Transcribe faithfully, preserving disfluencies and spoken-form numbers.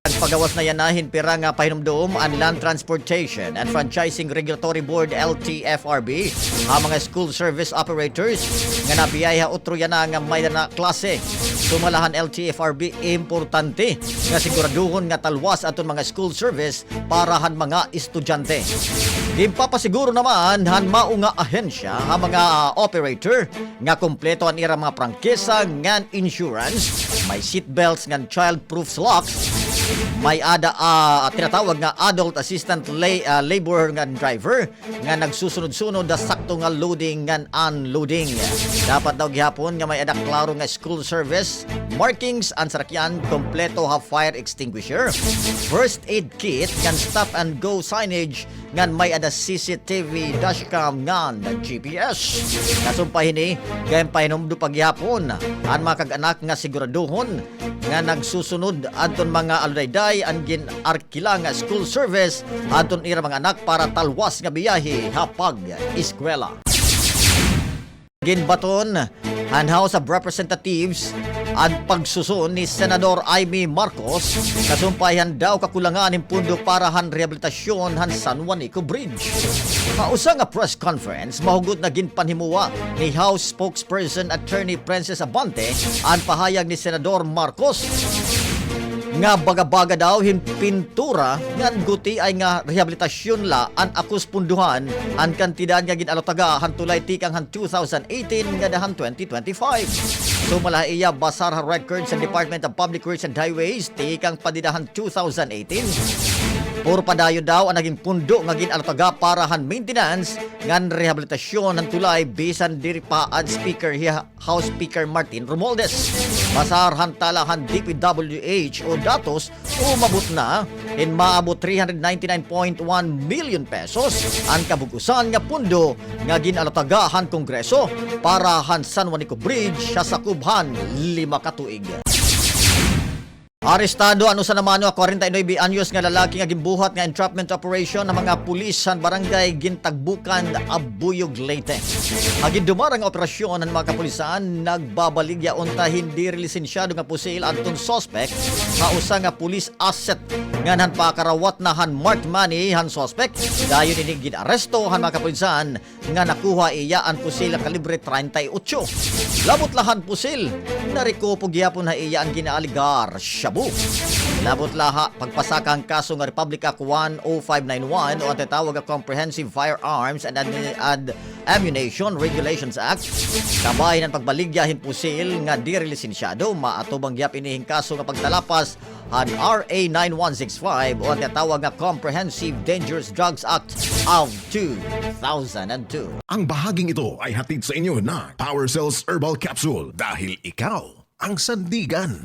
Nagpagawas na yana hin pira nga pahinumdom an Land Transportation and Franchising Regulatory Board, L T F R B, ha mga school service operators nga nabiyahe ha utro yana nga may-ada na klase. Sumala han L T F R B, importante nga siguraduhon nga talwas adton mga school service para han mga estudyante. Ginpapasiguro naman han mao nga ahensya ha mga, ah, operator nga kumpleto an ira mga prangkisa ngan insurance, may seat belts ngan childproof locks, may-ada, ah, tinatawag nga adult assistant la-, ah, laborer ngan driver nga nagsusunod-sunod ha sakto nga loading ngan unloading. Dapat daw gihapon nga may-ada klaro nga school service markings an sarakyan, kompleto ha fire extinguisher, first aid kit ngan stop and go signage ngan may-ada C C T V dashcam ngan G P S. Kasumpay hini, ginpahinumdom pa gihapon an mga kag-anak nga siguraduhon nga nagsusunod adton mga aludayday an gin-arkila nga school service adton ira mga anak para talwas nga biyahe ha pag-eskwela. Ginbaton han House of Representatives an pagsusun ni Senador Imee Marcos kasumpay han daw kakulangan hin pondo para han rehabilitasyon han San Juanico Bridge. Ha usa nga press conference, mahugot na ginpanhimuwa ni House Spokesperson Attorney Princess Abante an pahayag ni Senador Marcos nga baga-baga daw hin pintura ngan gutiay nga rehabilitasyon la an akos pundohan an kantidad nga gin-alutaga han tulay tikang han two thousand eighteen ngada han twenty twenty-five. Sumala ha iya, basar ha record sa Department of Public Works and Highways, tikang pa dida han two thousand eighteen, puro padayon daw an naging pundo nga gin-alutaga para han maintenance ngan rehabilitasyon han tulay bisan diri pa an speaker hi House Speaker Martin Romualdez. Basar han tala han D P W H o datos, umabot na hin maabot three hundred ninety-nine point one million pesos an kabug-osan nga pundo nga gin-alutaga han Kongreso para han San Juanico Bridge ha sakob han lima ka tuig. Arestado an usa naman nga kwarenta y nuebe anyos nga lalaki nga ginbuhat nga entrapment operation han mga pulis han barangay Gintagbukan, Abuyog, Leyte. Ha gindumara nga operasyon han mga kapulisan, nagbabaligya unta hin diri lisensyado nga pusil adton suspek ha usa nga police asset. Ngan han pakarawat na han marked money han suspek, dayon ini gin-aresto han mga kapulisan nga nakuha iya an pusil nga kalibre treinta y ocho. Labot la han pusil, narekupo gihapon ha iya an gin-aalegar shabu. Labot la ha pagpasaka han kaso nga Republic Act one oh five nine one o an tinatawag nga Comprehensive Firearms and Ammu-, and Ammunition Regulations Act, kabahin an pagbaligya hin pusil nga diri lisensyado, maatubang gihap ini hin kaso nga pagtalapas han R A nine one six five o an tinatawag nga Comprehensive Dangerous Drugs Act of two thousand and two. Ang bahaging ito ay hatid sa inyo ng Power Cells Herbal Capsule, dahil ikaw ang sandigan.